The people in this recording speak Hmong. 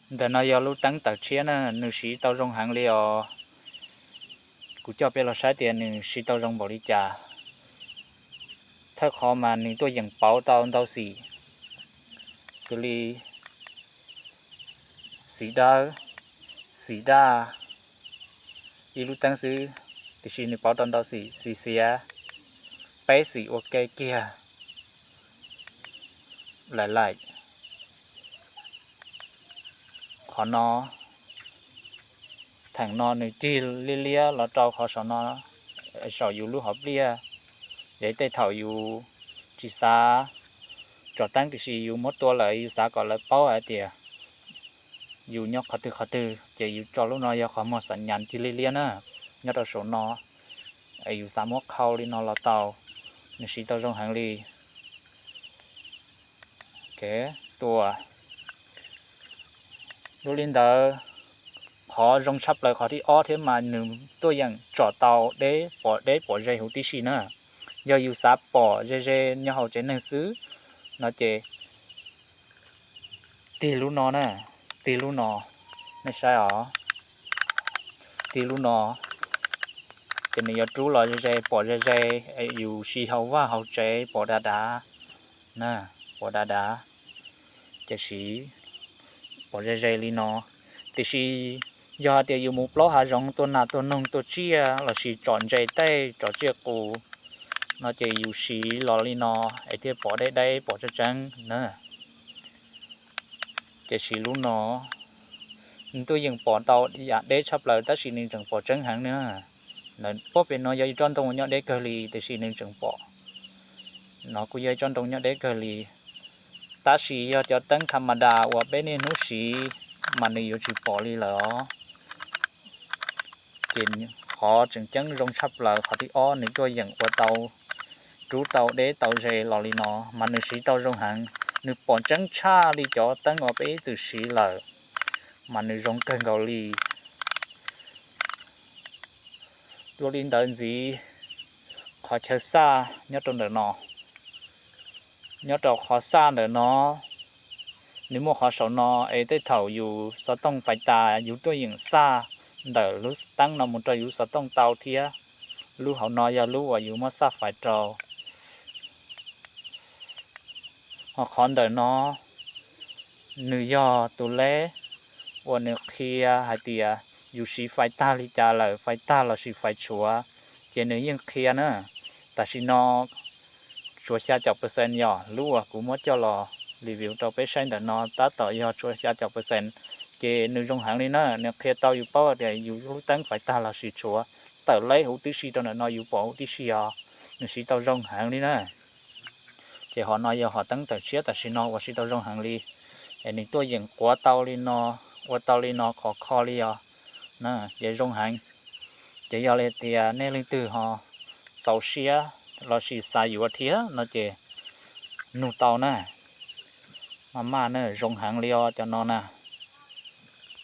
Ntawm no yog lub teeb tawm tshiab na, nws siv tau zoo heev li os. Kuv coj peb los saib tias nws siv tau zoo npaum li cas. Thawj qhov mas nws tuaj yeem pauv tau ntau xim, xws li xim dawb, xim daj, ib lub teeb xwb, tiam sis nws pauv tau ntau xim, xim xiav, peb xim ua ke kiag, laim laim. Qhov no, theem no nws cig liab liab los rau qhov saum no, saum yus lub hauv pliaj. Ces tej thaum yus tsis xav tsom teeb tiam sis yus muab tua lawm, yus xav kom lawv paub hais tias yus nyob qhov twg qhov twg, ces yus tso lub no yog qhov muag xam nyas cig liab liab na, nyob rau saum no. Yus xav muab khau li no los tau, nws siv tau zoo heev li. Tua dua li ntawd, qhov zoo tshaj plaws qhov thib ob thiab mas nws tuaj yeem tsom tau deb, pom deb pom ze huv tib si na. Yog yus xav pom ze ze nyob hauv tsev neeg xwb no ces tig lub no na, tig lub no, nej saib os, tig lub no, ces nws yuav rub los ze ze, pom ze ze, yus siv hauv vaj hauv tsev pom dav dav, pom dav dav, ces siv pom ze ze li no. Tiam sis yog hais tias yus mus plaub hav zoov tua nas tua noog tua tsiaj lossis tsom ntses tej tsom tsiaj qus no ces yus siv los li no es thiaj pom deb deb pom tseeb tseeb na. Ces siv lub no, nws tuaj yeem pom tau yam deb tshaj plaws tab sis nws tseem pom tseeb heev na. Pob pem no yog ib tsob ntoo nyob deb kawg li tiam sis nws tseem pom. No kuj yog ib tsob ntoo nyob deb kawg li, tab sis yog cov teeb tha ma das uas peb niaj hnub siv mas nws yuav tsis pom li lawm os. Ces qhov tseem ceeb zoo tshaj plaws qhov thib ob nws tuaj yeem ua tau, rub tau deb tau ze los li no mas nws siv tau zoo heev, nws pom tseeb tshaj li cov teeb uas peb ib txwm siv lawm, mas nws zoo kawg nkaus li. Dua li ntawd ntxiv, qhov chaw xaj nyob rau ntawm no, nyob rau qhov xaj ntawm no, nws muaj qhov saum no es tej thaum yus xov tooj fais tas yus tuaj yeem xaj ntawm lub teeb no mus rau yus xov tooj tau thiab. Lub hauv no yog lub uas yus muab xaj fais rau. Ho qhov ntawm no, nws yog tus leb uas nws qhia hais tias yus siv fais tag li cas lawm, fais tag lossis fais tshuav, ces nws yeej qhia na. Tam sim no tshuav xya caum percent, yog lub uas kuv muab coj los review rau peb saib ntawm no tab tom yog tshuav xya caum percent, ces nws zoo heev li na, nws qhia tau yus paub tias yus lub teeb fais tag lossis tshuav, tawm leb huv tib si rau ntawm no yus pom huv tib si os, nws siv tau zoo heev li na. Ces hom no yog hom teeb tawm tshiab tam sim no uas siv tau zoo heev li, es nws tuaj yeem quav tau li no, ua tau li no khov kho li os, ces zoo heev. Ces yog li tias nej leej twg ho txaus siab lossis xav yuav thiab no ces nug tau na. Maj maj na, zoo heev li os cov no na.